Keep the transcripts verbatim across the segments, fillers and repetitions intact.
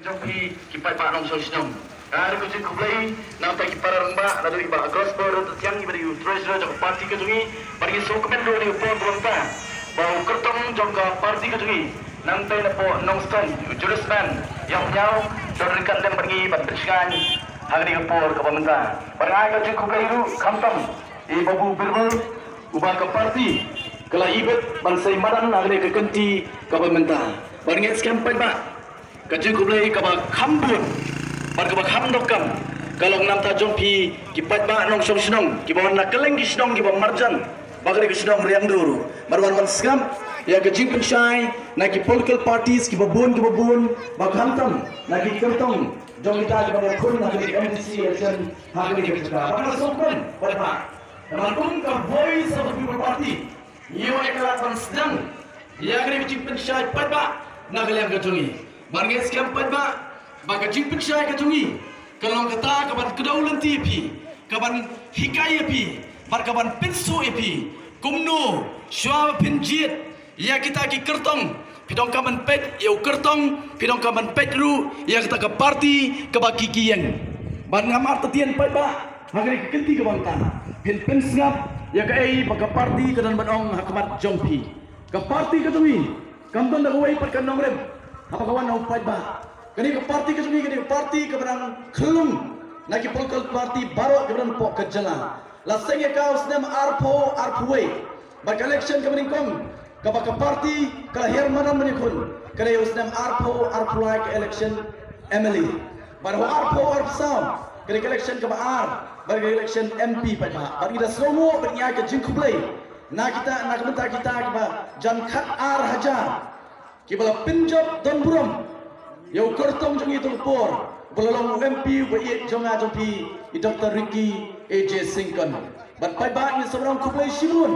Jong phi ki paidbah nongshong shnong. Nga ai ruh ka jingkhublei na bynta ki para rangbah, naduh i Bah Crossbow Ryntathiang, iba dei u treasurer jong ka party ka jong ngi, bad ngi sngewkmen ruh ha kane ka por kaba mynta ba u kyrtong jong ka party ka jong ngi, nangtei napoh Nongstoiñ, u Julius Man Ïawhynñiaw, don ryngkat lem bad ngi ban pynshngaiñ ha kane ka por kaba mynta. Bad nga ai ka jingkhublei ruh khamtam ïa i Babu Birbal, uba ka party ka la ibit ban sei madan ha kane ka kynti kaba mynta. Bad nga ngeit skhem paidbah, ka jingkhublei kaba kham bun bad kaba kham dohkam ka long na bynta jong phi ki paidbah nongshong shnong kiba wan na kylleng ki shnong kiba marjan bad ka dei ka shnong Riangdo ruh. Bad wan ban sngap ïa ka jingpynshai na ki political parties kiba bun kiba bun, bad khamtam na ki kyrtong jong kita kiba ïakhun ha ka dei ka M D C election ha ka dei ka jaka. Bad nga sngewkmen paidbah, namar kum ka Voice of the People Party, ngi ïoh ïa ka lad ban sdang ïa kane ka jingpynshai paidbah na ka liang ka jong ngi. Bad nga ngeit skhem paidbah ba ka jingpynshai ka jong ngi ka long kata kaban kdew lynti ïa phi, kaban hikai ïa phi, bad kaban pynsuk ïa phi kumno shuwa ba phin jied ïa kita ki kyrtong, phi donkam ban peit ïa u kyrtong, phi donkam ban peit ruh ïa kata ka party kaba ki ki ïeng. Bad ngam artatien paidbah, ha kane ka kynti kaba mynta phin pynsngap ïa kaei ba ka party ka don ban ong ha khmat jong phi. Ka party ka jong ngi kam don da kawei pat ka nongrim haba ka wan na u paidbah. Kane ka party ka jong ngi ka dei ka party kaba nang khyllung na ki political party baroh kiba don hapoh ka jylla. La seng ïa ka ha u snem arphew arphew wei, bad ka election kaba nyngkong kaba ka party ka la hiar madan ban ïakhun ka dei ha u snem arphew arphew lai, ka election M L A. Bad ha u arphew arphew saw ka dei ka election kaba ar, bad ka election M P paidbah. Bad ngi da sngewnguh bad ngi ai ka jingkhublei na kita, na ka bynta kita kiba jan khat ar hajar kiba la pynjop don burom ïa u kyrtong jong ngi ha kata ka por, uba la long u M P uba ïeit jong nga jong phi, i Doctor Ricky A J Syngkon. Bad paidbah, ngi sngewbha ban khublei shibun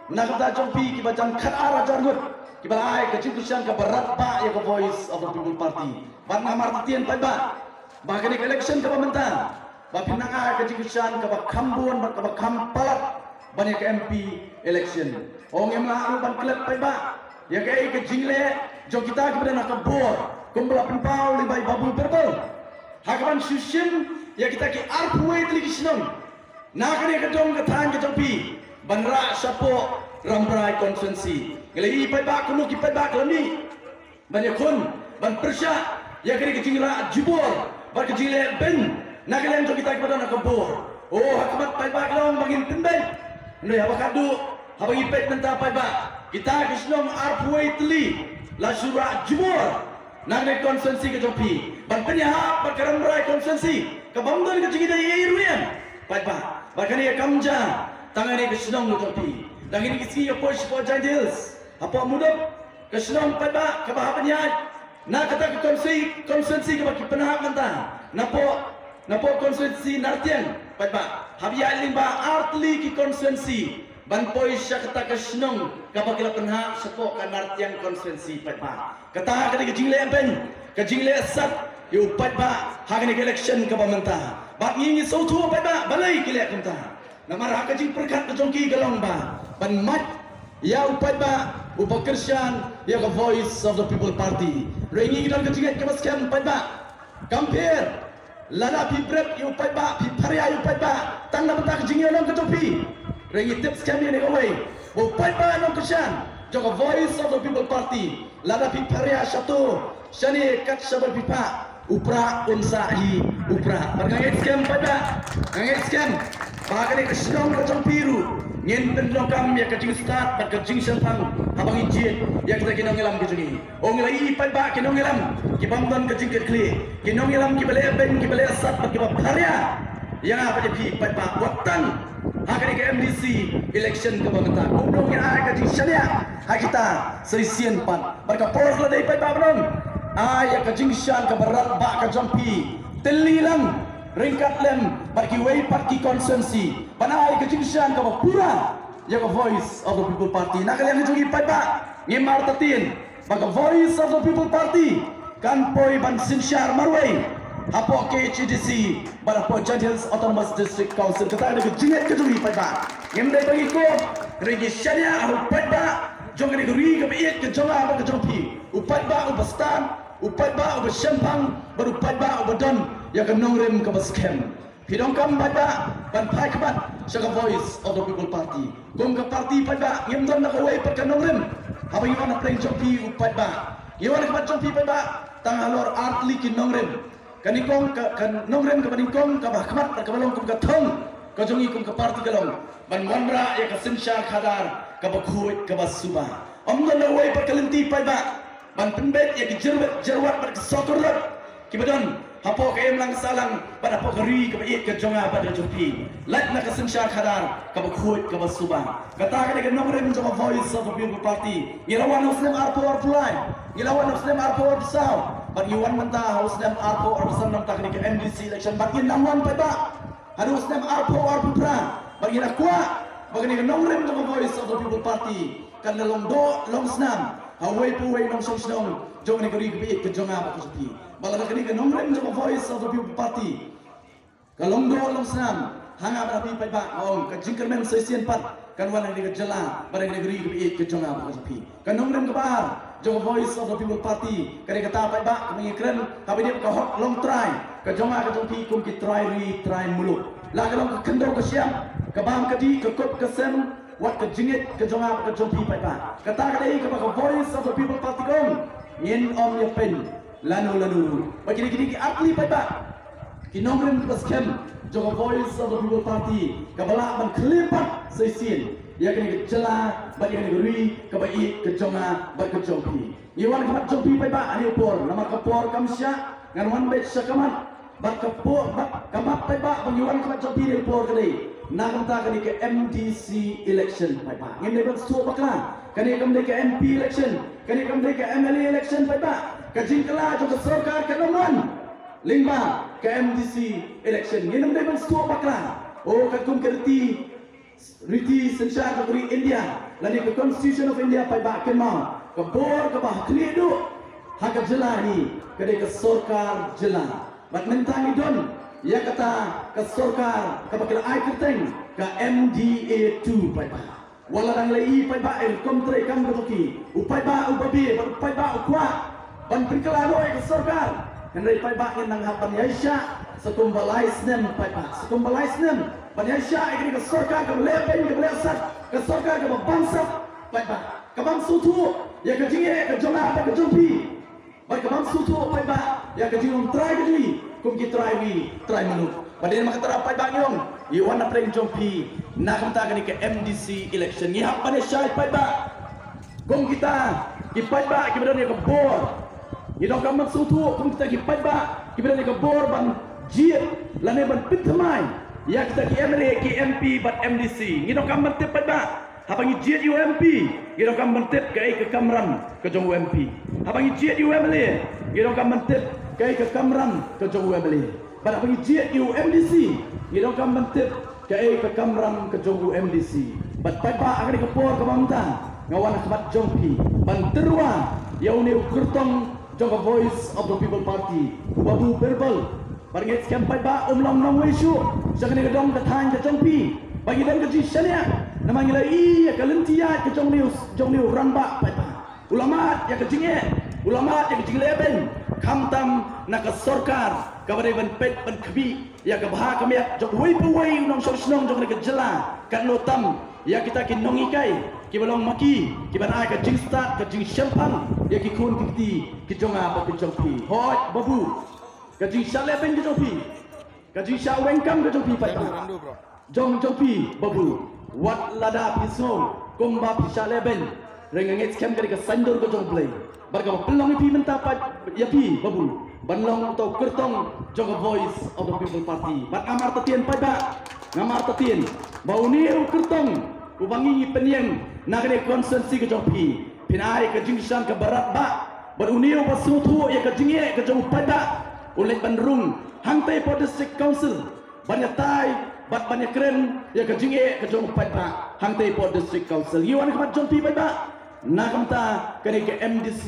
na ka bynta jong phi kiba jan khat ar hajar ngut kiba la ai ka jingkyrshan kaba radbah ïa ka Voice of the People Party. Bad ngam artatien paidbah ba kane ka election kaba mynta ba phin nang ai ka jingkyrshan kaba kham bun bad kaba kham palat ban ïa ka M P election. Ong, ngim lah ruh ban klet paidbah ïa kaei ka jingleh jong kita kiba don ha ka bor, kumba la pynpaw lyngba i Babu Birbal, ha kaban shu shim ïa kita ki arphew wei tylli ki shnong na kane ka dong ka thaiñ ka jong phi ban rah shapoh Rambrai constituency. Ngi la ïohi paidbah kumno ki paidbah ki la mih ban ïakhun, ban pyrshah ïa kane ka jingrah jubor bad ka jingleh beiñ na ka liang jong kita kiba don ha ka bor. O, ha khmat paidbah ki la ong ba ngin pynbeit. Hynrei haba khatduh, haba ngi peit mynta paidbah, kita ki shnong arphew wei tylli la shu rah jubor na kane ka constituency ka jong phi ban pynïahap bad ka Rambrai constituency kaba ym don ka jingïadei ei ei ruh ïa paidbah. Bad kane kam jia tang ha kane ka shnong ka jong phi. Dang kine ki sngi ïa poi shapoh Jaintia Hills, hapoh Mudop, ka shnong paidbah kaba hap ban ïaid na kata ka constituency, constituency kaba ki pynhap mynta napoh, napoh constituency Nartiang paidbah. Hap ïaid lyngba ar tylli ki constituency ban poi sha kata ka shnong kaba ki la pynhap shapoh ka Nartiang constituency paidbah. Kata ka dei ka jingleh beiñ, ka jingleh sat ïa u paidbah ha kane ka election kaba mynta. Bad ngi ngi sngewthuh paidbah balei ki leh kumta. Namar ha ka jingpyrkhat ka jong ki ka long ba ban mad ïa u paidbah uba kyrshan ïa ka Voice of the People Party. Hynrei ngi ngi don ka jingngeit kaba skhem paidbah. Kam pher lada phi bret ïa u paidbah, phi pharia ïa u paidbah tang na bynta ka jingïalam ka jong phi. Hynrei ngi tip skhem ïa kane kawei, ba u paidbah nongkyrshan jong ka Voice of the People Party, lada phi pharia shato shane kat shabar phi phah, u prah un sah hi u prah. Bad nga ngeit skhem paidbah, nga ngeit skhem ba ha kane ka shnong ka jong phi ruh ngin pyndonkam ïa ka jingstad bad ka jingshemphang haba ngi jied ïa kita ki nongïalam ka jong ngi. O, ngi la ïohi paidbah, ki nongïalam ki bym don ka jingkitkhlieh, ki nongïalam kiba leh beiñ, kiba leh sat bad kiba pharia ïa nga bad ïa phi paidbah, wat tang ha kane ka M D C election kaba mynta. Kumno ngin ai ka jingshaniah ha kita sa shisien pat. Bad ka por ka la dei paidbah ban ong, ai ïa ka jingkyrshan kaba radbah ka jong phi tylli lang ryngkat lem bad kiwei pat ki constituency ban ai ïa ka jingkyrshan kaba pura ïa ka Voice of the People Party. Na ka liang ka jong ngi paidbah, ngim artatien ba ka Voice of the People Party kan poi ban synshar marwei hapoh K H A D C bad hapoh Jaintia Hills Autonomous District Council. Kata ka dei ka jingngeit ka jong ngi paidbah. Ngim dei ba ngi kop, hynrei ngi shaniah ha u paidbah jong kane ka ri kaba ïeit ka jong nga bad ka jong phi, u paidbah uba stad, U paidbah uba shemphang bad u paidbah uba don ïa ka nongrim kaba skhem. Phi donkam paidbah ban phai khmat sha ka Voice of the People Party. Kum ka party paidbah ngim don na kawei pat ka nongrim haba ngi wan ha pdeng jong phi u paidbah. Ngi wan ha khmat jong phi paidbah tang halor ar tylli ki nongrim. Ka nyngkong ka, ka nongrim kaba nyngkong kaba khmat bad kaba long kum ka thong ka jong ngi kum ka party ka long ban wanrah ïa ka synshar khadar kaba khuid kaba suba. Ym don na kawei pat ka lynti paidbah ban pynbeit ïa ki jyrwet jyrwat bad ki sokor lut kiba don hapoh ka imlang ka sahlang bad hapoh ka ri kaba ïeit ka jong nga bad ka jong phi. Lait na ka synshar khadar kaba khuid kaba suba. Kata ka dei ka nongrim jong ka Voice of the People Party. Ngi la wan ha u snem arphew arphew lai, ngi la wan ha u snem arphew arphew saw, bad ngi wan mynta ha u snem arphew arphew san, nangta kane ka M D C election bad ngin nang wan paidbah haduh u snem arphew arphew phra. Bad ngi la kwah ba kane ka nongrim jong ka Voice of the People Party kan long doh long snam ha uwei pa uwei u nongshong shnong jong kane ka ri kaba ïeit ka jong nga bad ka jong phi. Bad lada kane ka nongrim jong ka Voice of the People Party ka long doh long snam ha nga bad ha phi paidbah, nga ong ka jingkyrmen sa shisien pat kan wan ha kane ka jylla bad ha kane ka ri kaba ïeit ka jong nga bad ka jong phi. Ka nongrim kaba ar jong ka Voice of the People Party ka dei kata paidbah kaba ngi kren, haba ïadei bad ka hok long trai ka jong nga ka jong phi kum ki trai ri trai muluk. La ka long ka khyndew ka shyiap, ka bam ka dih, ka kup ka sem, wat ka jingngeit ka jong nga bad ka jong phi paidbah. Kata ka dei kaba ka Voice of the People Party ka ong. Ngin ym ïapeiñ lano lano ruh. Bad kine, kine ki ar tylli paidbah ki nongrim kiba skhem jong ka Voice of the People Party kaba lah ban khlieh pat sa shisien ïa kane ka jylla bad ïa kane ka ri kaba ïeit ka jong nga bad ka jong phi. Ngi wan ha khmat jong phi paidbah ha kane ka por, namar ka por kam shah, ngan wan beit sha khmat. Bad ka por, bad ka mat paidbah ba ngi wan ha khmat jong phi ha kane ka por ka dei na ka bynta kane ka M D C election paidbah. Ngim dei ban sngewthuh bakla, kane kam dei ka M P election, kane kam dei ka M L A election paidbah. Ka jingkylla jong ka sorkar kan ym wan lyngba ka M D C election. Ngin ym dei ban sngewthuh bakla. O, katkum ka riti, riti synshar jong ka ri India lane ka Constitution of India paidbah, kynmaw, ka bor kaba khlieh duh ha ka jylla hi ka dei ka sorkar jylla. Bad mynta ngi don ïa kata ka sorkar kaba ki la ai kyrteng ka M D A two paidbah. Wat la dang lei paidbah ïa ka kam treikam ka jong ki, u paidbah uba beh bad u paidbah u kwah ban pynkylla noh ïa ka sorkar. Hynrei paidbah ngin nang hap ban ïaishah sa kumba lai snem paidbah, sa kumba lai snem ban ïaishah ïa kane ka sorkar kaba leh beiñ kaba leh sat, ka sorkar kaba bamsap paidbah, ka bam sngewthuh ïa ka jingeh ka jong nga bad ka jong phi. Bad ka bam sngewthuh paidbah ïa ka jinglong trai ka jong ngi kum ki trai ri trai muluk. Bad dei namar kata paidbah ngi ong, ngi wan na pdeng jong phi na ka bynta kane ka M D C election. Ngi hap ban ïaishah paidbah kum kita ki paidbah kiba don ïa ka bor. Ngi donkam ban sngewthuh kum kita ki paidbah kiba don ïa ka bor ban jied lane ban pynthymmai ïa kita ki M L A, ki M P bad M D C. Ngi donkam ban tip paidbah, haba ngi jied ïa u M P, ngi donkam ban tip kaei ka kamram ka jong u M P. Haba ngi jied ïa u M L A, ngi donkam ban tip kaei ka kamram ka jong u M L A. Bad haba ngi jied ïa u M D C, ngi donkam ban tip kaei ka kamram ka jong u M D C. Bad paidbah, ha kane ka por kaba mynta nga wan ha khmat jong phi ban tyrwa ïa une u kyrtong jong ka Voice of the People Party, u Babu Birbal. Bad ngeit skhem paidbah um long nongwei shuh sha kane ka dong ka thaiñ ka jong phi ba ngi don ka jingshaniah, namar ngi la ïohi ïa ka lynti ïaid ka jong une u, jong une u rangbah paidbah. U la mad ïa ka jingeh, u la mad ïa ka jingleh beiñ, khamtam na ka sorkar kaba dei ban peit ban khmih ïa ka bha ka miat jong uwei pa uwei u nongshong shnong jong kane ka jylla, katno tam ïa kita ki nonghikai kiba long ma ki, kiban ai ka jingstad ka jingshemphang ïa ki khun ki kti ki jong nga bad ki jong phi. Hooid Babu, ka jingshah leh beiñ ka jong phi, ka jingshah weng kam ka jong phi paidbah, jong, jong phi Babu, wat lada phi sngew kumba phi shah leh beiñ, hynrei nga ngeit skhem ka dei ka saiñdur ka jong U Blei. Bad kaba pynlong ïa phi mynta pat, ïa phi Babu, ban long uta u kyrtong jong ka Voice of the People Party. Bad ngam artatien paidbah, ngam artatien ba une u kyrtong uba ngi, ngi pynïeng na kane ka constituency ka jong phi, phin ai ka jingkyrshan kaba radbah. Bad une uba sngewthuh ïa ka jingeh ka jong u paidbah, u leit ban rung hangtei hapoh District Council ban ïatai bad ban ïakren ïa ka jingeh ka jong u paidbah hangtei hapoh District Council. Ngi wan ha khmat jong phi paidbah na ka bynta kane ka M D C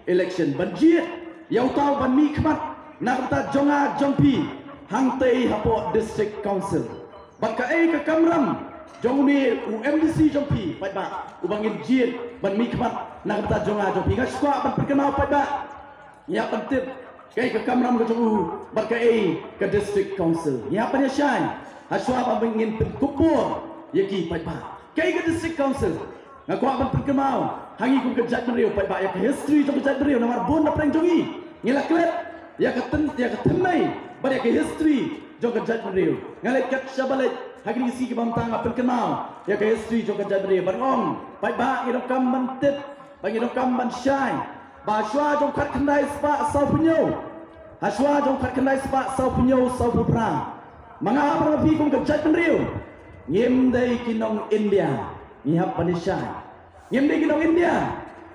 election ban jied ïa uta uban mihkhmat na ka bynta jong nga jong phi hangtei hapoh District Council. Bad kaei ka kamram jong une u M D C jong phi paidbah uba ngin jied ban mihkhmat na ka bynta jong nga jong phi? Nga sngewkwah ban pynkynmaw paidbah, Ngi hap ban tip kaei ka kamram ka jong u bad kaei ka District Council. Ngi hap ban ïa shai ha shuwa ba ngin pynkup bor ïa ki paidbah. Kaei ka District Council? Nga kwah ban pynkynmaw ha ngi kum ka jaitbynriew paidbah ïa ka history jong ka jaitbynriew, namar bun na pdeng jong ngi ngi la klet ïa ka tyn ïa ka thymmei bad ïa ka history jong ka jaitbynriew. Nga leit kat shaba leit ha kine ki sngi kiba mynta, nga pynkynmaw ïa ka history jong ka jaitbynriew. Bad nga ong paidbah, ngi donkam ban tip, ba ngi donkam ban shai ba ha shuwa jong khatkhyndai spah sawphew hynñiew, ha shuwa jong khatkhyndai spah sawphew hynñiew sawphew phra, ma nga bad ma phi kum ka jaitbynriew ngim dei ki nong India. Ngi hap ban ïa shai, ngim dei ki nong India.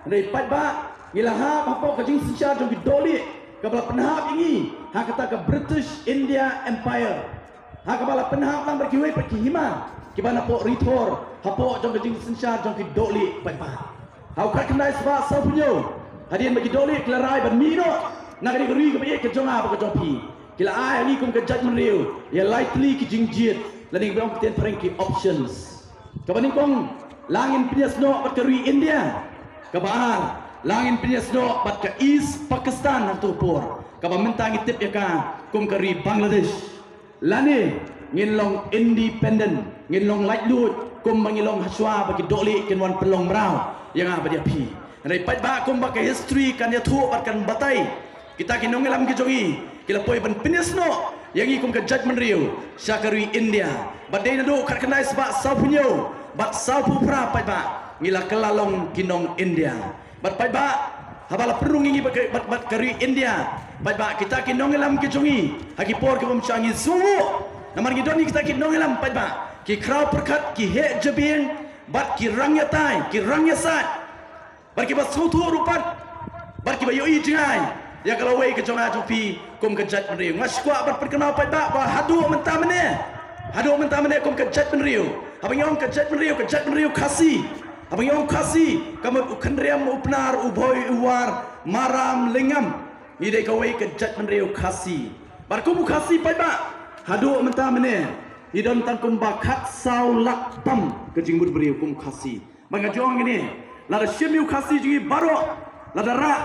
Hynrei paidbah, ngi la hap hapoh ka jingsynshar jong ki dohlieh kaba la pynhap ïa ngi ha kata ka British India Empire, ha kaba la pynhap lang bad kiwei pat ki hima kiba napoh Ri Thor hapoh jong ka jingsynshar jong ki dohlieh paidbah. Ha u khatkhyndai spah sawphew hynñiew, hadien ba ki dohlieh ki la rai ban mih noh na kane ka ri kaba ïeit ka jong nga bad ka jong phi, ki la ai ha ngi kum ka jaitbynriew ïa lai tylli ki jingjied, lane ba ong ktien phareng ki options. Kaba nyngkong, la ngin pynïasnoh bad ka ri India. Kaba ar, la ngin pynïasnoh bad ka East Pakistan ha kato ka por, kaba mynta ngi tip ïa ka kum ka ri Bangladesh. Lane ngin long independent, ngin long laitluid kumba ngi long ha shuwa ba ki dohlieh kin wan pynlong mraw ïa nga bad ïa phi. Hynrei paidbah, kumba ka history kan ïathuh bad kan batai, kita ki nongïalam ki jong ngi ki la poi ban pynïasnoh ïa ngi kum ka jaitbynriew sha ka ri India. Bad dei naduh khatkhyndai spah sawphew hynñiew bad sawphew phra paidbah, ngi la kylla long ki nong India. Bad paidbah, haba la pynrung ïa ngi bad ka, bad, bad ka ri India, paidbah, kita ki nongïalam ki jong ngi ha ki por kiba ym shah ngi sngewnguh. Namar ngi don ïa kita ki nongïalam paidbah, ki khraw pyrkhat, ki heh jabieng, bad ki rang ïatai, ki rang ïasaid, bad kiba sngewthuh ruh pat, bad kiba ïohi jngai ïa ka lawei ka jong nga jong phi kum ka jaitbynriew. Nga sngewkwah ban pynkynmaw paidbah ba haduh mynta mynne, haduh mynta mynne kum ka jaitbynriew, haba ngi ong ka jaitbynriew, ka jaitbynriew Khasi, haba ngi ong Khasi, ka mut u Khynriam, u Pnar, u Bhoi, u War, Maram, Lyngngam. Ngi dei kawei ka jaitbynriew Khasi. Bad kum u Khasi paidbah, haduh mynta mynne ngi don tang kumba khatsaw lak tam ka jingmut briew kum u Khasi. Bad nga ju ong ïa kine, lada shim ïa u Khasi jong ngi baroh, lada rah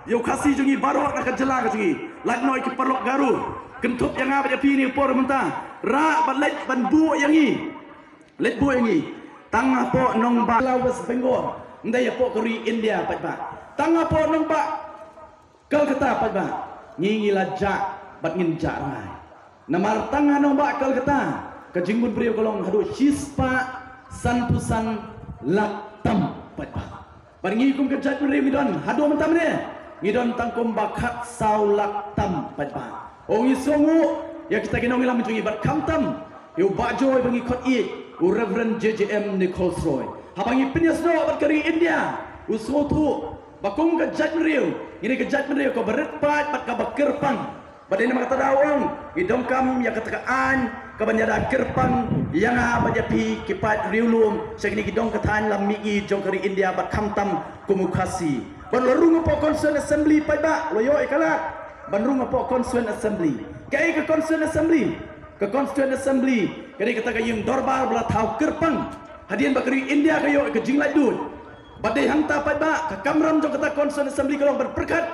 ïa u Khasi jong ngi baroh na ka jylla ka jong ngi, lait noh ïa ki paralok Garo, kynthup ïa nga bad ïa phi ha kane ka por mynta, rah bad leit ban buh ïa ngi, leit buh ïa ngi tang hapoh nongbah West Bengal, ym dei hapoh ka ri India paidbah, tang hapoh nongbah Kolkata paidbah, ngi, ngi la jah bad ngin jah rngai. Namar tang ha nongbah Kolkata ka jingmut briew ka long haduh shispah sanphew san lak tam paidbah. Bad ngi kum ka jaitbynriew ngi don haduh mynta mynne, ngi don tang kumba khatsaw lak tam paidbah. Ong, ngi sngewnguh ïa kita ki nongïalam jong ngi bad khamtam ïa u Bah Joy ba ngi khot ïeit, u Reverend J J M Nichols Roy. Haba ngi pynïasnoh bad ka ri India, u sngewthuh ba kum ka jaitbynriew, ngi dei ka jaitbynriew kaba rit paid bad kaba kyrpang. Bad dei namar kata da u ong, ngi donkam ïa kata ka aiñ kaban ïada kyrpang ïa nga bad ïa phi ki paid riewlum sha kine ki dong ka thaiñ lam mihngi jong ka ri India bad khamtam kum u Khasi. Bad u la rung hapoh Constituent Assembly paidbah, u la ïoh ïa ka lad ban rung hapoh Constituent Assembly. Kaei ka Constituent Assembly? Ka Constituent Assembly ka dei kata ka ïing dorbar ba la thaw kyrpang hadien ba ka ri India ka ïoh ïa ka jinglaitluid. Bad dei hangta paidbah, ka kamram jong kata Constituent Assembly ka long ban pyrkhat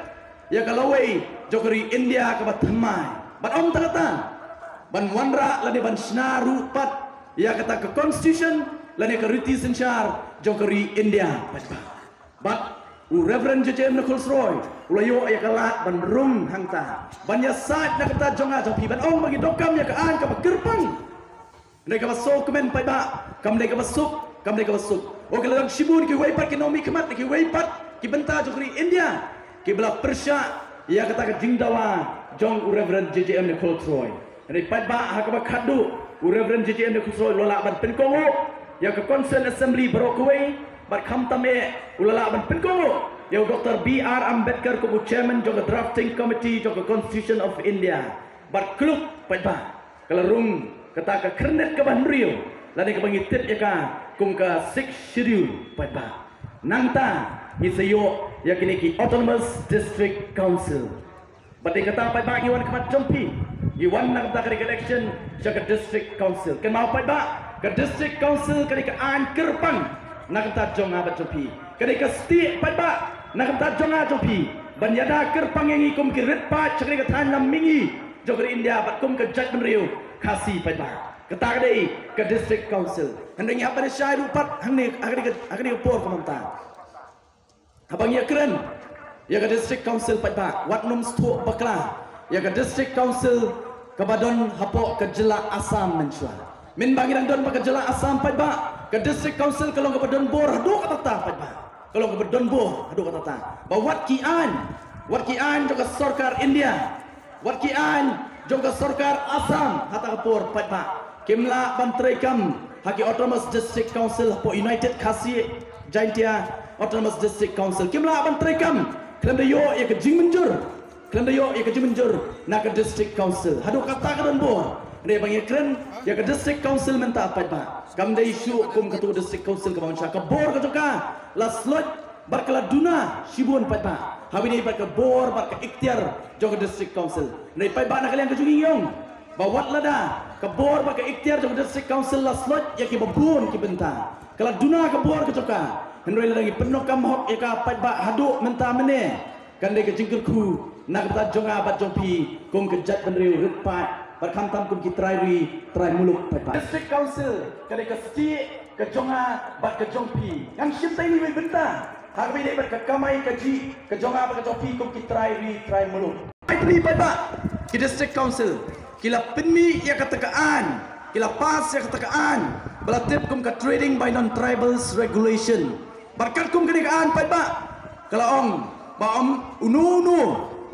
ïa ka lawei jong ka ri India kaba thymmai. Bad ym tang kata, ban wanrah lane ban shna ruh pat ïa kata ka Constitution lane ka riti synshar jong ka ri India paidbah. Bad u Reverend J J M Nichols Roy u la ïoh ïa ka lad ban rung hangta, ban ïasaid na ka bynta jong nga jong phi, ban ong ba ngi donkam ïa ka aiñ kaba kyrpang. Kam dei kaba suk, kmen paidbah, kam dei kaba suk, kam dei kaba suk. Oh, ki la don shibun kiwei pat ki nongmihkhmat na kiwei pat ki bynta jong ka ri India kiba la pyrshah ïa kata ka jingdawa jong u Reverend J J M Nichols Roy. Hynrei paidbah, ha kaba khatduh u Reverend J J M Nichols Roy u la lah ban pynkohnguh ïa ka Constituent Assembly baroh kawei, bad khamtam eh u la lah ban pynkohnguh ïa u Doctor B R Ambedkar kum u Chairman jong ka Drafting Committee jong ka Constitution of India. Bad kluk paidbah, ka la rung kata ka khyrnit kaba hynriew, lane kaba ngi tip ïa ka kum ka Sixth Schedule paidbah. Nangta ngi sa ïoh ïa kine ki Autonomous District Council. Bad dei kata paidbah ngi wan khmat jong phi, ngi wan na ka bynta ka election sha ka District Council. Kynmaw paidbah, ka District Council ka dei ka aiñ kyrpang na ka bynta jong nga bad jong phi. Ka dei ka stieh paidbah na ka bynta jong nga jong phi. Ban ïada kyrpang ïa ngi kum ki rit paid sha kane ka thaiñ lam mihngi jong ka ri India bad kum ka jaitbynriew Khasi paidbah. Kata ka dei ka District Council. Hynrei ngi hap ban ïa shai ruh pat hangne ha kane ka, ha kane ka por ka mynta. Haba ngi ïakren ïa ka District Council paidbah, wat nym sngewthuh bakla ïa ka District Council kaba don hapoh ka jylla Assam mynshuwa. Mynba ngi dang don bad ka jylla Assam paidbah, ka District Council ka long kaba don bor haduh katta katta paidbah. Ka long kaba don bor haduh katta katta. Ba wat ki aiñ, wat ki aiñ jong ka sorkar India, wat ki aiñ jong ka sorkar Assam ha kata ka por paidbah, kim lah ban treikam ha ki Autonomous District Council hapoh United Khasi Jaintia Autonomous District Council. Kim lah ban treikam khlem da ïoh ïa ka jingmynjur, khlem da ïoh ïa ka jingmynjur na ka District Council. Haduh katta ka don bor. Hynrei ba ngi ïakren ïa ka District Council mynta paidbah, kam dei shuh kum katto District Council kaba mynshwa. Ka bor ka jong ka la sloit bad ka la duna shibun paidbah. Haba ïadei bad ka bor bad ka iktiar jong ka District Council. Hynrei paidbah, na ka liang ka jong ngi ngi ong ba wat lada ka bor bad ka iktiar jong ka District Council la sloit ïa kiba bun ki bynta, ka la duna ka bor ka jong ka, hynrei lada ngi pyndonkam hok ïa ka paidbah haduh mynta mynne, kan dei ka jingkyrkhu na ka bynta jong nga bad jong phi kum ka jaitbynriew rit paid bad khamtam kum ki trai ri trai muluk paidbah. District Council ka dei ka stieh ka jong nga bad ka jong phi. Ngan shim tang ïa iwei i bynta ha kaba ïadei bad ka kamai kajih ka jong nga bad ka jong phi kum ki trai ri trai muluk. Ai phi paidbah, ki District Council ki la pynmih ïa kata ka aiñ, ki la pass ïa kata ka aiñ ba la tip kum ka Trading by Non-Tribals Regulation. Bad katkum kane ka aiñ paidbah ka la ong ba ym uno uno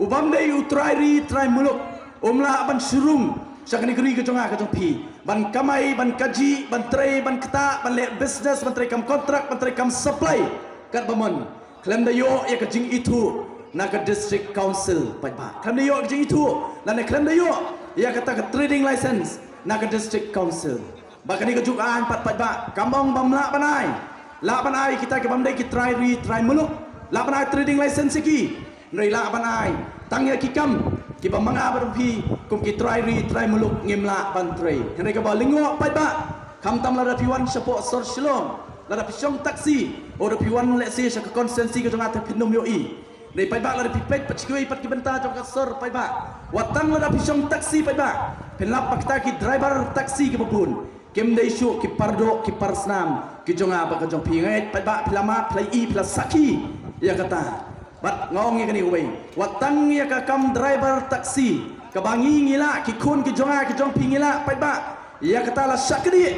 u bym dei u trai ri trai muluk um lah ban shu rung sha kane ka ri ka jong nga ka jong phi ban kamai, ban kajih, ban trei, ban ktah, ban leh business, ban treikam kontrak, ban treikam supply, katba mon khlem da ïoh ïa ka jingithuh na ka District Council paidbah. Khlem da ïoh ïa ka jingithuh lane khlem da ïoh ïa kata ka trading license na ka District Council. Ba kane ka juk aiñ pat paidbah kam ong bym lah ban ai. Lah ban ai kita ki bym dei ki trai ri trai muluk. Lah ban ai trading license ïa ki. Hynrei lah ban ai tang ïa ki kam kiba ma nga bad phi kum ki trai ri trai muluk ngim lah ban trei. Hynrei kaba lyngngoh paidbah, khamtam lada phi wan shapoh sor Shillong, lada phi shong taxi, o da phi wan lehse sha ka constituency ka jong nga te phin ym ïohi. Hynrei paidbah, lada phi peit pat sha kiwei pat ki bynta jong ka sor paidbah, wat tang lada phi shong taxi paidbah, phin lap ba kita ki driver taxi kiba bun kim dei shuh ki pardoh ki parsnam ki jong nga bad ka jong phi. Nga ngeit paidbah phi la mad, phi la ïohi, phi la sakhi ïa kata. Bad nga ong ïa kane kawei, wat tang ïa ka kam driver taxi kaba ngi ngi lah, ki khun ki jong nga ki jong phi ngi lah paidbah, ïa kata la shah kdie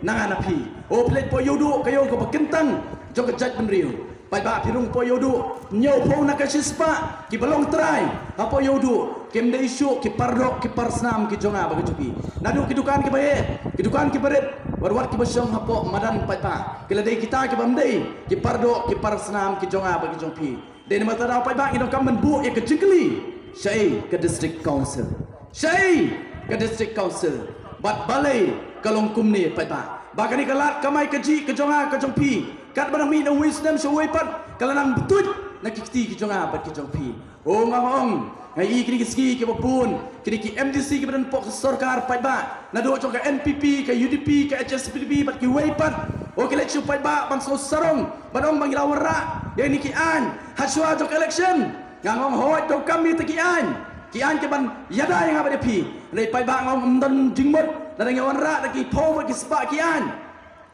na nga na phi. O phi leit poi ïoh duh ka ïew kaba kyntang jong ka jaitbynriew. Paidbah, phi rung poi ïoh duh hynñiewphew na ka shispah kiba long trai hapoh ïoh duh kim dei shuh ki pardoh ki parsnam ki jong nga bad ka jong phi. Naduh ki dukan kiba heh, ki dukan kiba rit, wat wat kiba shong hapoh madan paidbah, ki la dei kita ki bym dei ki pardoh ki parsnam ki jong nga bad ka jong phi. Dei namar kata daw paidbah ngi donkam ban buh ïa ka jingkylli, shaei ka District Council? Shaei ka District Council? Bad balei ka long kumne paidbah? Ba kane ka lad kamai kajih ka jong nga ka jong phi, katba nang mih na uwei u snem sha uwei pat, ka la nang btuit na ki kti ki jong nga bad ki jong phi. O nga ong, nga ïohi kine ki sngi kiba bun kine ki M D C kiba don hapoh ka sorkar paidbah, naduh jong ka N P P, ka U D P, ka H S P D P bad kiwei pat, o ki leit sha paidbah ban sngew sarong ban ong ba ngi la wanrah ïa kine ki aiñ ha shuwa jong ka election. Nga ong hooid, donkam ïa kita ki aiñ, ki aiñ kiban ïada ïa nga bad ïa phi. Hynrei paidbah, nga ong ym don jingmut lada ngi wanrah da ki phew bad ki spah ki aiñ.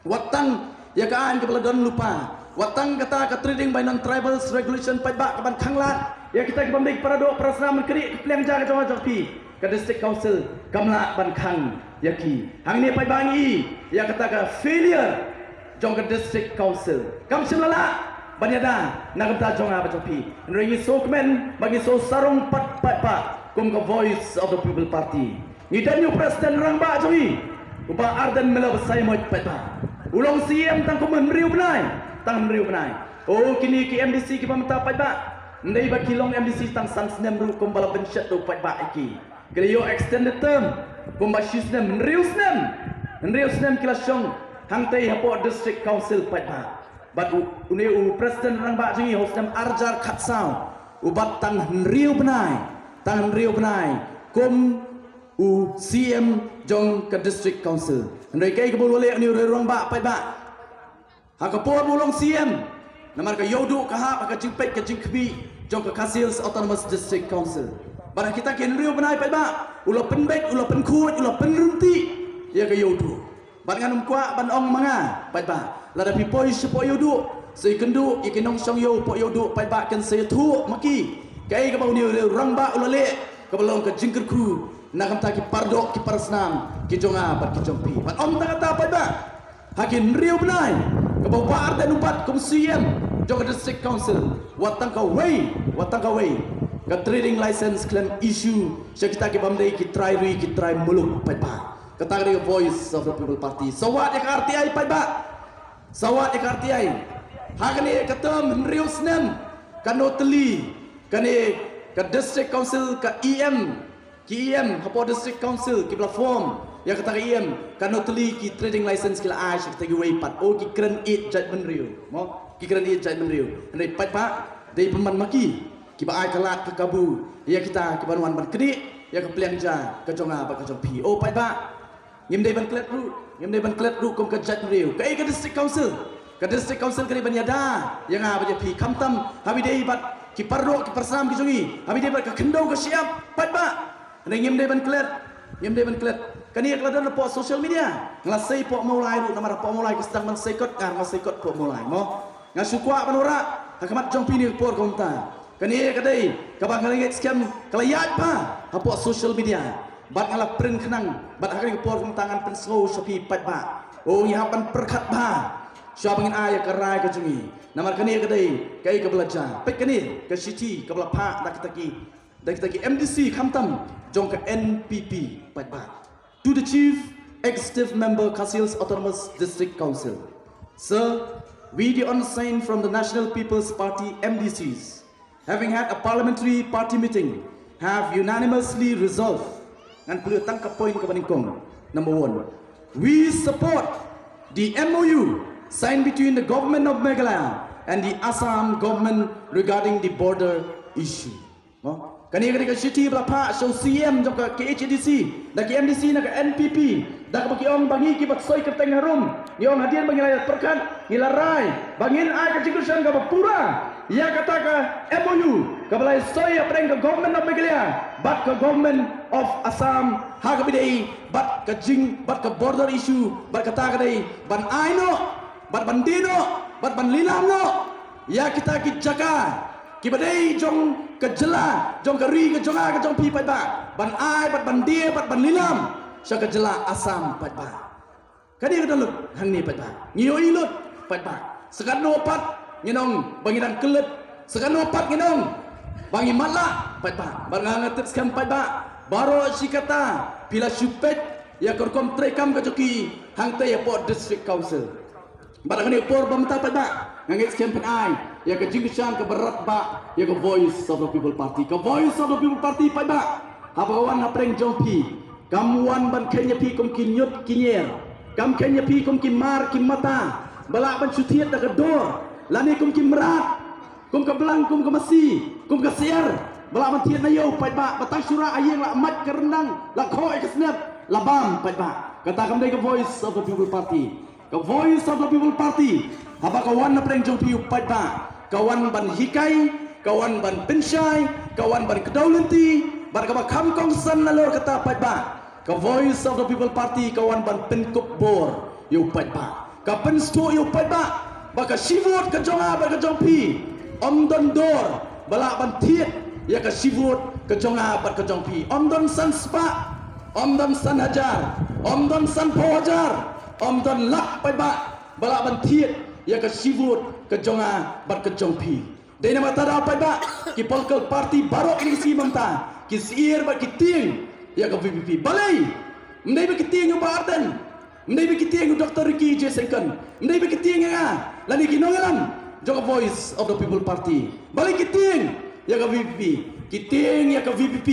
Wat tang ïa ka aiñ kaba la don lypa, wat tang kata ka Trading by Non-Tribals Regulation paidbah kaban khanglad ïa kita ki bym dei ki paradoh parasnam ban knieh ka pliang ja ka jong nga jong phi, ka District Council kam lah ban khang ïa ki. Hangne paidbah ngi ïa kata ka failure jong ka District Council. Kam shym la lah ban ïada na ka bynta jong nga bad jong phi. Hynrei ngi sngewkmen bad ngi sngewsarong pat paidbah kum ka Voice of the People Party. Ngi don ïa u President Rangbah jong ngi, u Bah Ardent Miller Basaiawmoit paidbah. U long C M tang kum hynriew bnai, tang hynriew bnai. O kine ki M D C kiba mynta paidbah, ym dei ba ki long M D C tang san snem ruh kumba la bynshet da u paidbah ïa ki. Ki la ïoh extended term kumba shi snem, hynriew snem. Hynriew snem ki la shong hangtei hapoh District Council paidbah. Bad u, une u President Rangbah jong ngi ha u snem arhajar khatsaw u bat tang hynriew bnai, tang hynriew bnai kum u C M jong ka District Council. Hynrei kaei kaba u la leh une u rangbah paidbah? Ha ka por ba u long C M, namar ka ïoh duh ka hap ha ka jingpeit ka jingkhmih jong ka Khasi Hills Autonomous District Council. Bad ha kita ki hynriew bnai paidbah, u la pynbeit, u la pynkhuid, u la pynrynti ïa ka Ïewduh. Bad ngan ym kwah ban ong ma nga paidbah, lada phi poi shapoh Ïewduh, sa ïakynduh ïa ki nongshong ïew poh Ïewduh paidbah, kin sa ïathuh ma ki kaei kaba une u rangbah u la leh kaba long ka jingkyrkhu na ka bynta ki pardoh ki parsnam ki jong nga bad ki jong phi. Bad ym tang kata paidbah, ha ki hynriew bnai kaba u Bah Ardent u bat kum CEM jong ka District Council, wat tang kawei, wat tang kawei ka trading license khlem issue sha kita ki bym dei ki trai ri ki trai muluk paidbah. Kata ka dei ka Voice of the People Party. Sa wad ïa ka RTI paidbah. Sa wad ïa ka RTI. Ha kane ka term hynriew snem, katno tylli kane ka District Council, ka EM, ki EM hapoh District Council kiba la form ïa kata ka EM, katno tylli ki trading license ki la ai sha kita kiwei pat? O, ki kren ïeit jaitbynriew, mo? Ki kren ïeit jaitbynriew. Hynrei paidbah, dei pynban ma ki kiba ai ka lad ka kabu ïa kita kiban wan ban knieh ïa ka pliang ja ka jong nga bad ka jong phi. O paidbah, ngim dei ban klet ruh, ngim dei ban klet ruh kum ka jaitbynriew. Kaei ka District Council? Ka District Council ka dei ban ïada ïa nga bad ïa phi, khamtam haba ïadei bad ki pardoh ki parsnam ki jong ngi, haba ïadei bad ka khyndew ka shyiap paidbah. Hynrei ngim dei ban klet, ngim dei ban klet. Kane ka la don hapoh social media. Nga la sei poh Mawlai ruh, namar hapoh Mawlai ki sdang ban sei kot, nga ruh nga sei kot poh Mawlai, mo? Nga shu kwah ban wanrah ha khmat jong phi ha kane ka por kumta. Kane ka dei kaba nga ngeit skhem ka la ïaid bha hapoh social media. Bad nga la print khnang, bad ha kane ka por kumta ngan pynsngew sha phi paidbah. O, ngi hap ban pyrkhat bha shuwa ba ngin ai ïa ka rai ka jong ngi. Namar kane ka dei kaei kaba la jia. Peit kane ka shithi kaba la phah da kita ki, da kita ki MDC khamtam jong ka NPP paidbah. To the Chief Executive Member, Khasi Hills Autonomous District Council. Sir, we, the undersigned from the National People's Party MDCs, having had a parliamentary party meeting, have unanimously resolved. Ngan pule tang ka point kaba nyngkong. Number one, we support the MOU signed between the government of Meghalaya and the Assam government regarding the border issue. Mo? Kane ka dei ka shithi ba la phah sha u CEM jong ka KHADC da ki MDC na ka NPP, da kaba ki ong ba ngi kiba soi kyrteng harum, ngi ong hadien ba ngi la ïa pyrkhat, ngi la rai ba ngin ai ka jingkyrshan kaba pura ïa kata ka MOU kaba la ïa soi hapdeng ka Government of Meghalaya bad ka Government of Assam, ha kaba ïadei bad ka jing, bad ka border issue, bad kata ka dei ban ai noh, bad ban die noh, bad ban lilam noh ïa kita ki jaka kiba dei jong ka jylla, jong ka ri ka jong nga ka jong phi paidbah, ban ai bad ban die bad ban lilam sha ka jylla Assam paidbah. Kane ka dei ka dohnud hangne paidbah. Ngi ïohi lut paidbah. Sa katno pat ngin ong ba ngi dang kyllut, sa katno pat ngin ong ba ngi matlah paidbah. Bad nga, nga tip skhem paidbah, baroh shi katta phi la shu peit ïa ka rukom treikam ka jong ki hangtei hapoh District Council. Bad ha kane ka por ba mynta paidbah, nga ngeit skhem phin ai ïa ka jingkyrshan kaba radbah ïa ka Voice of the People Party. Ka Voice of the People Party paidbah, haba ka wan hapdeng jong phi, kam wan ban kheiñ ïa phi kum ki ñiut ki ñier, kam kheiñ ïa phi kum ki mar ki mata ba lah ban shu thied da ka dur, lane kum ki mrad, kum ka blang, kum ka masi, kum ka syiar ba lah ban thied na ïew paidbah, ba tang shu rah ha ïing la mait ka ryndang, la khoh ïa ka snep, la bam paidbah. Kata kam dei ka Voice of the People Party. Ka Voice of the People Party, haba ka wan hapdeng jong phi u paidbah, ka wan ban hikai, ka wan ban pynshai, ka wan ban kdew lynti, bad kaba kham kongsan nalor kata paidbah, ka Voice of the People Party ka wan ban pynkup bor ïa u paidbah. Ka pynsngewthuh ïa u paidbah ba ka shi vote ka jong nga bad ka jong phi, ym don dur ba lah ban thied ïa ka shi vote ka jong nga bad ka jong phi. Ym don san spah, ym don san hajar, ym don sanphew hajar, ym don lak paidbah ba lah ban thied ïa ka shi vote ka jong nga bad ka jong phi. Dei namar kata paidbah, ki political party baroh kine ki sngi mynta ki syier bad ki tieng ïa ka VPP. Balei? Ym dei ba ki tieng ïa u Bah Ardent, ym dei ba ki tieng ïa u Doctor Ricky J Syngkon, ym dei ba ki tieng ïa nga lane ki nongïalam jong ka Voice of the People Party. Balei ki tieng ïa ka VPP? Ki tieng ïa ka VPP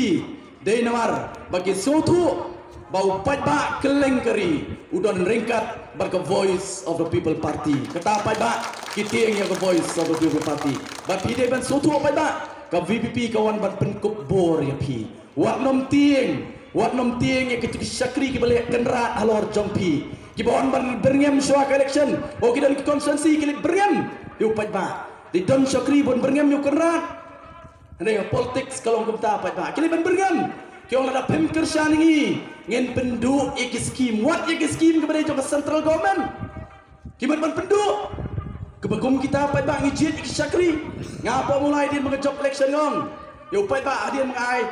dei namar ba ki sngewthuh ba u paidbah kylleng ka ri u don ryngkat bad ka Voice of the People Party. Kata paidbah, ki tieng ïa ka Voice of the People Party. Bad phi dei ban sngewthuh paidbah, ka VPP ka wan ban pynkup bor ïa phi. Wat nym tieng, wat nym tieng ïa kito ki shakri kiba leh kynrad halor jong phi, kiba wan ban byrngem shuwa ka election. O, ki don ki constituency ki leh byrngem ïa u paidbah. Dei don shakri ban byrngem ïa u kynrad? Hynrei ha politics ka long kumta paidbah. Ki leh ban byrngem. Ki ong lada phim kyrshan ïa ngi, ngin pynduh ïa ki skim. Wat ïa ki skim kiba dei jong ka central government. Ki mut ban pynduh. Kaba kum kita paidbah ngi jied ïa ki shakri. Nga hapoh Mawlai hadien ba nga jop election nga ong ïa u paidbah, hadien ba nga ai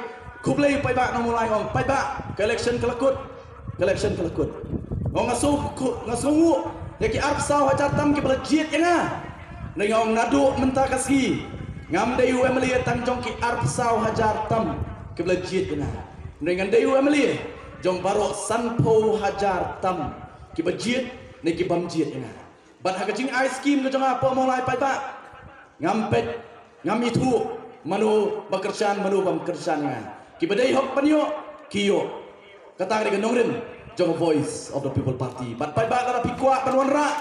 khublei paidbah na Mawlai, nga ong paidbah, ka election ka la kut. Ka election ka la kut. Nga ong nga sngew, nga sngewnguh ïa ki arphew saw hajar tam kiba la jied ïa nga. Hynrei nga ong naduh mynta ka sngi ngam dei u MLA tang jong ki arphew saw hajar tam kiba la jied ïa nga. Hynrei ngan dei u MLA jong baroh sanphew hajar tam kiba jied ne ki bym jied ïa nga. Bad ha ka jingai skim ka jong nga hapoh Mawlai paidbah, ngam peit, ngam ithuh mano ba kyrshan, mano bym kyrshan ïa nga. Kiba dei hok ban ïoh, ki ïoh. Kata ka dei ka nongrim jong ka Voice of the People Party. Bad paidbah, lada phi kwah ban wanrah,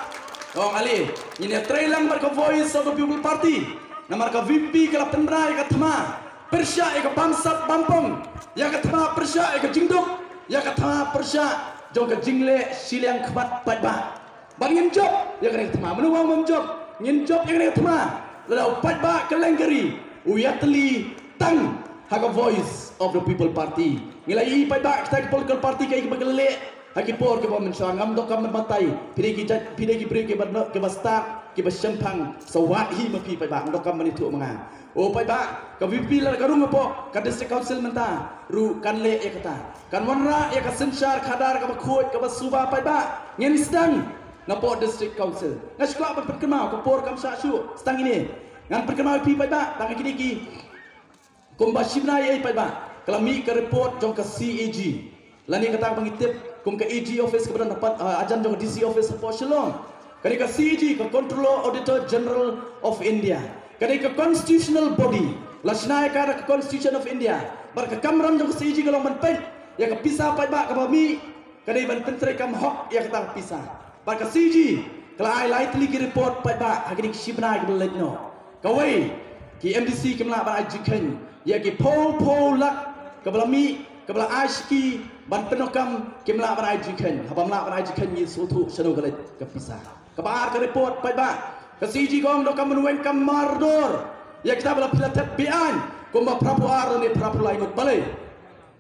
ong ale, ngin ïatrei lang bad ka Voice of the People Party. Namar ka VPP ka la pynbna ïa ka thma pyrshah ïa ka bamsap bampong, ïa ka thma pyrshah ïa ka jingduk, ïa ka thma pyrshah jong ka jingleh shiliang khmat paidbah. Bad ngin jop ïa kane ka thma. Mano ba ong bym jop? Ngin jop ïa kane ka thma lada u paidbah kylleng ka ri u ïatylli tang ha ka Voice of the People Party. Ngi la ïohi paidbah, kita ki political party kaei kaba ki la leh ha ki por kiba mynshuwa. Ngam donkam ban batai. Phi dei ki jait, phi dei ki briew kiba, kiba stad, kiba shemphang. Sa wad hi ma phi paidbah, ngam donkam ban ïathuh ma nga. O paidbah, ka VPP lada ka rung hapoh ka District Council mynta ruh kan leh ïa kata. Kan wanrah ïa ka synshar khadar kaba khuid kaba suba paidbah. Ngin sdang napoh District Council. Nga shu kwah ban pynkynmaw, ka por kam shah shuh. Sdang ine. Ngan pynkynmaw ïa phi paidbah, tang kine ki kumba shi bnai ei paidbah, ka la mih ka report jong ka CAG. Lane kata ba ngi tip kum ka AG office kaba don hapoh, ah, hajan jong ka DC office hapoh Shillong. Ka dei ka CAG, ka Controller Auditor General of India. Ka dei ka constitutional body. La shna ïa ka da ka Constitution of India. Bad ka kamram jong ka CAG ka long ban peit ïa ka pisa paidbah kaba mih, ka dei ban pyntreikam hok ïa kata ka pisa. Bad ka CAG ka la ai lai tylli ki report paidbah ha kine ki shi bnai kiba la leit noh. Kawei, ki MDC kim lah ban ai jingkheiñ ïa ki phew phew lak kaba la mih, kaba la ai sha ki ban pyndonkam, kim lah ban ai jingkheiñ. Haba ym lah ban ai jingkheiñ, ngi sngewthuh shano ka leit ka pisa. Kaba ar ka report paidbah, ka CAG ka ong donkam ban weng kam mardor ïa kita ba la phi la thep be-aiñ kumba phra phew ar ne phra phew lai ngut. Balei?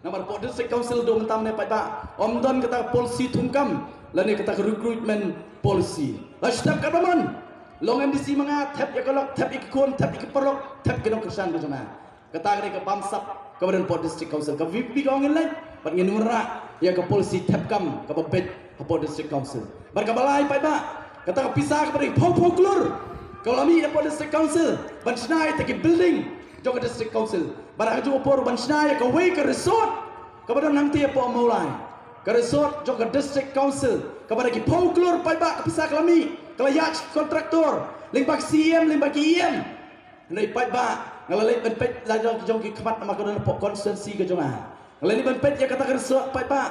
Namar hapoh District Council haduh mynta mynne paidbah, ym don kata ka policy thungkam lane kata ka recruitment policy. La shu thep katba mon. Long MDC ma nga, thep ïa ka lok, thep ïa ki khun, thep ïa ki paralok, thep ki nongkyrshan ka jong nga. Kata ka dei ka bamsap kaba don hapoh District Council. Ka VPP ka ong ngin leit bad ngin wanrah ïa ka policy thep kam kaba beit hapoh District Council. Bad kaba lai paidbah, kata ka pisa kaba dei phew phew klur kaba la mih hapoh District Council ban shna ïa kita ki building jong ka District Council. Bad ha kajuh ka por ban shna ïa kawei ka resort kaba don hangtei hapoh Mawlai. Ka resort jong ka District Council kaba da ki phew klur paidbah ka pisa ka la mih, ka la ïaid sha ki kontraktor lyngba ki CEM, lyngba ki EM. Hynrei paidbah, nga la leit ban peit la jong, jong ki khmat namar ka don hapoh constituency ka jong nga. Nga la leit ban peit ïa kata ka resort paidbah.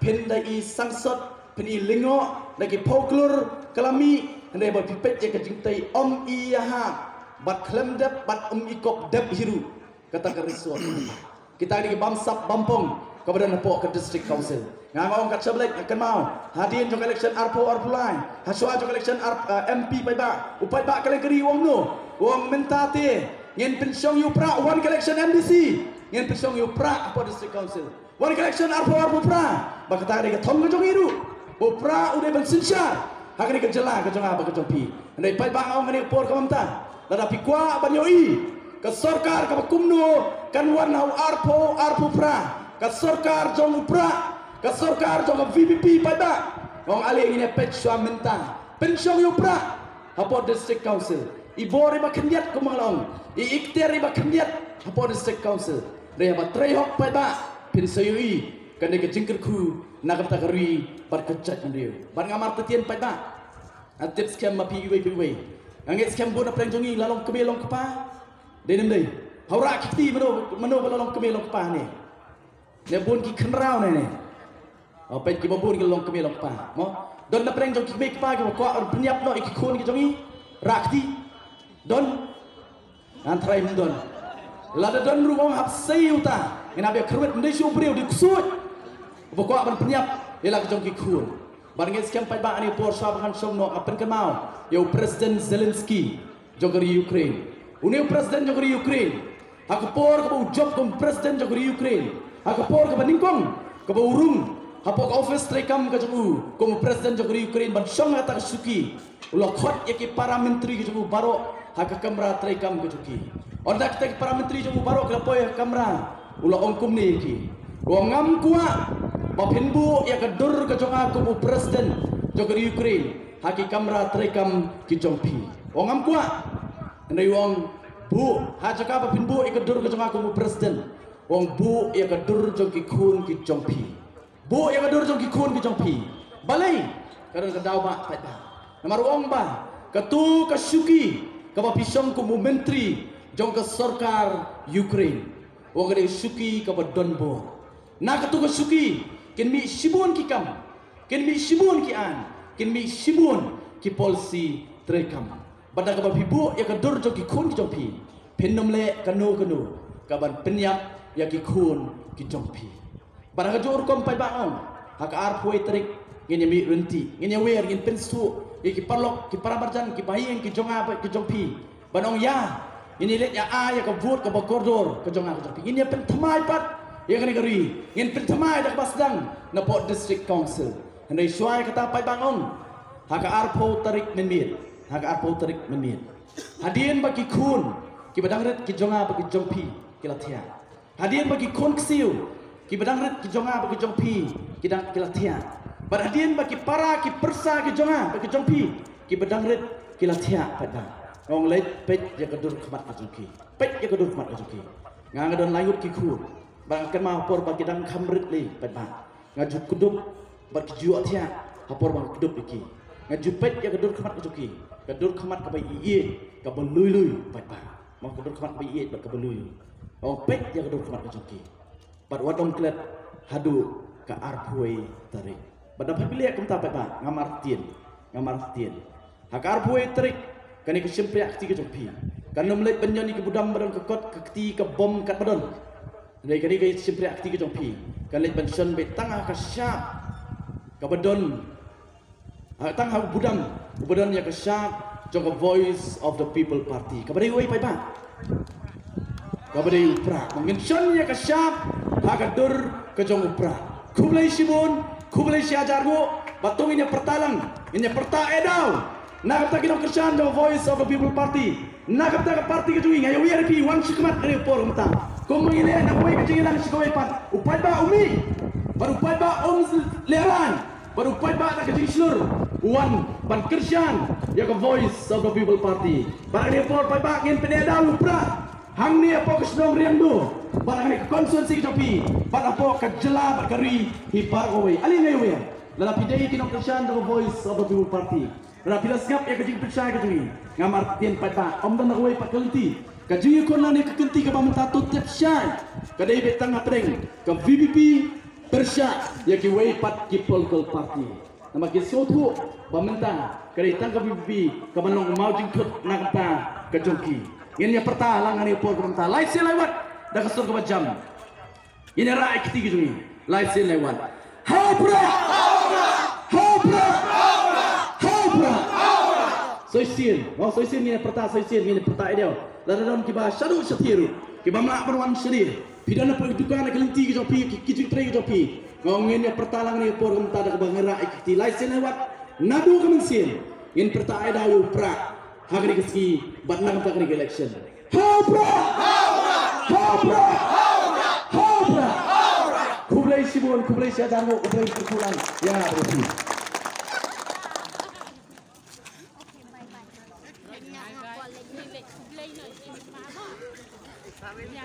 Phin da i sangsot, phin i lyngngoh, da ki phew klur ka la mih, hynrei ba phi peit ïa ka jingtei ym i ïahap bad khlem dep bad ym i kop dep hi ruh kata ka resort. Kita ki dei ki bamsap bampong kaba don hapoh ka District Council. Nga ong kat sha Blei, nga kynmaw hadien jong ka election arphew arphew lai, ha shuwa jong ka election ar, eh, MP paidbah, u paidbah kylleng ka ri u ong kumno? U ong mynta te ngin pynshong ïa u Prah, wan ka election MDC ngin pynshong ïa u Prah hapoh District Council. Wan ka election arphew arphew phra, ba kata ka dei ka thong ka jong ngi ruh, ba u Prah u dei ban synshar ha kane ka jylla ka jong nga bad ka jong phi. Hynrei paidbah, nga ong kane ka por kaba mynta, lada phi kwah ban ïohi ka sorkar kaba kumno kan wan ha u arphew arphew phra, ka sorkar jong u Prah, ka sorkar jong ka VPP paidbah, nga ong ale ngin ïa peit shuwa mynta. Pynshong ïa u Prah hapoh District Council. I bor iba khyndiat kumba nga la ong, i ikhtiar iba khyndiat hapoh District Council. Hynrei haba trei hok paidbah, phin sa ïohi kane ka jingkyrkhu na ka bynta ka ri bad ka jaitbynriew. Bad nga martatien paidbah, nga tip skhem ma phi iwei pa iwei. Nga ngeit skhem bun na pdeng jong ngi la long kmie long kpa. Dei ne ym dei? Ha u Rah ki kti mano, mano ba la long kmie long kpa ne? Ne bun ki khynraw ne ne? O, peit kiba bun ki long kmie long kpa. Mo? Don na pdeng jong ki kmie kpa kiba kwah ban pynïap noh ïa ki khun ki jong ngi? Rah kti? Don? Ngan tharai ym don. Lada don ruh ong hap sei uta. Ngin hap ïa kyrwit, ym dei shuh u briew, dei u ksuid uba kwah ban pynïap ïa la ki jong ki khun. Bad nga ngeit skhem paidbah, ha kane ka por shuwa ba ngan shong noh, nga pynkynmaw ïa u President Zelensky jong ka ri Ukraine. Une u President jong ka ri Ukraine, Ha ka por kaba u jop kum president jong ka ri Ukraine, ha ka por kaba nyngkong kaba u rung hapoh ka office treikam ka jong u kum president jong ka ri Ukraine ban shong ha kata ka shuki, u la khot ïa ki para myntri ka jong u baroh ha ka kamra treikam ka jong ki. Ynda kita ki para myntri jong u baroh ki la poi ha ka kamra, u la ong kumne ïa ki, u ong, ngam kwah ba phin buh ïa ka dur ka jong nga kum u president jong ka ri Ukraine ha ki kamra treikam ki jong phi. U ong, ngam kwah. Hynrei u ong, buh, ha jaka ba phin buh ïa ka dur ka jong nga kum u president, u ong, buh ïa ka dur jong ki khun ki jong phi. Buh ïa ka dur jong ki khun ki jong phi. Balei? Ka don ka daw ba paidbah. Namar u ong ba katu ka shuki kaba phi shong kum u myntri jong ka sorkar Ukraine, u ong, ka dei ka shuki kaba don bor. Na katu ka shuki kin mih shibun ki kam, kin mih shibun ki aiñ, kin mih shibun ki policy treikam. Bad da kaba phi buh ïa ka dur jong ki khun ki jong phi, phin nym leh kano kano kaban pynïap ïa ki khun ki jong phi. Bad ha kajuh rukom paidbah, ong, ha ka arphew tarik ngin ïa mih ryntih, ngin ïa wer, ngin pynsngew ïa ki paralok, ki para marjan, ki bahaïing ki jong nga bad ki jong phi, ban ong, ïa, ngin ïa leit ïa ai ïa ka vote kaba kordor ka jong nga ka jong phi. Ngin ïa pynthymmai pat ïa kane ka ri, ngin pynthymmai da kaba sdang napoh District Council. Hynrei shuwa ïa kata paidbah, ong, ha ka arphew tarik mynmiet, ha ka arphew tarik mynmiet, hadien ba ki khun kiba dang rit ki jong nga bad ki jong phi ki la thiah, hadien ba ki khun ksiew kiba dang rit ki jong nga bad ki jong phi ki dang, ki la thiah, bad hadien ba ki para ki pyrsa ki jong nga bad ki jong phi kiba dang rit ki la thiah, paidbah, nga ong, leit peit ïa ka dur khmat ka jong ki. Peit ïa ka dur khmat ka jong ki. Nga, nga don lai ngut ki khun. Bad nga kynmaw ha por ba ki dang kham rit lei, paidbah, nga ju kdup bad ki ju ïohthiah ha por ba nga kdup ïa ki. Nga ju peit ïa ka dur khmat ka jong ki. Ka dur khmat kaba ïeit, kaba lui lui, paidbah. Mo, ka dur khmat kaba ïeit bad kaba lui lui. Nga ong, peit ïa ka dur khmat ka jong ki. Bad wat ym klet haduh ka arphew tarik. Bad da phi leh kumta, paidbah, ngam artatien, ngam artatien. Ha ka arphew tarik, kane ka shympriah kti ka jong phi kan ym leit ban ñion ïa ka budam ba don ka kot, ka kti, ka bom, kat ba don. Hynrei kane ka shympriah kti ka jong phi kan leit ban shon beit tang ha ka shap kaba don, ha, tang ha u budam uba don ïa ka shap jong ka Voice of the People Party. Kaba dei uwei, paidbah? Kaba dei u Prah. Ngin shon ïa ka shap ha ka dur ka jong u Prah. Khublei shibun, khublei shi hajar nguh. Bad to ngin ïa pyrta lang, ngin ïa pyrta eh daw na ka bynta ki nongkyrshan jong ka Voice of the People Party. Na ka bynta ka party ka jong ngi, nga ïa wiar ïa phi, wan sha khmat ha kane ka por mynta. Kumba ngi leh na kawei ka jingïalang sha kawei pat, u paidbah u mih bad u paidbah um lehraiñ bad u paidbah da ka jingshlur u wan ban kyrshan ïa ka Voice of the People Party. Bad ha kane ka por, paidbah, ngin pyneh daw ïa u Prah hangne hapoh ka shnong Riangdo bad ha kane ka constituency ka jong phi bad hapoh ka jylla bad ka ri hi baroh kawei. Ale, nga ïa wiar, lada phi dei ki nongkyrshan jong ka Voice of the People Party, lada phi la sngap ïa ka jingpynshai ka jong ngi, ngam artatien, paidbah, ym don na kawei pat ka lynti. Ka jingïakhun nangne, ka kynti kaba mynta to tip shai, ka dei beit tang hapdeng ka VPP pyrshah ïa kiwei pat ki political party. Namar ki sngewthuh ba mynta ka dei tang ka VPP kaban long u maw jingthut na ka bynta ka jong ki. Ngin ïa pyrta lang ha kane ka por kaba mynta, lai sien lai wat, da ka sur kaba jam. Ngin ïa rah ïa ki kti ki jong ngi. Lai sien lai wat. Ha u Prah! Ha u Prah! Ha u Prah! Soi sien. Mo, soi sien ngin ïa pyrta, soi sien ngin ïa pyrta ïa u. Lada don kiba shaduh shathie ruh, kiba mlak ban wan shane, phi don hapoh ki dukan, ha ki lynti ki jong phi, ki, ki jingtrei ki jong phi, mo, ngin ïa pyrta lang ha kane ka por kaba mynta da kaba ngi rah ïa ki kti. Lai sien lai wat, naduh ka mynsiem ngin pyrta ïa u Prah ha kane ka sngi bad na ka bynta kane ka election. Ha u Prah! Ha u Prah! Ha u Prah! Khublei shibun, khublei shi hajar nguh, khublei shibun. Ïa, khublei.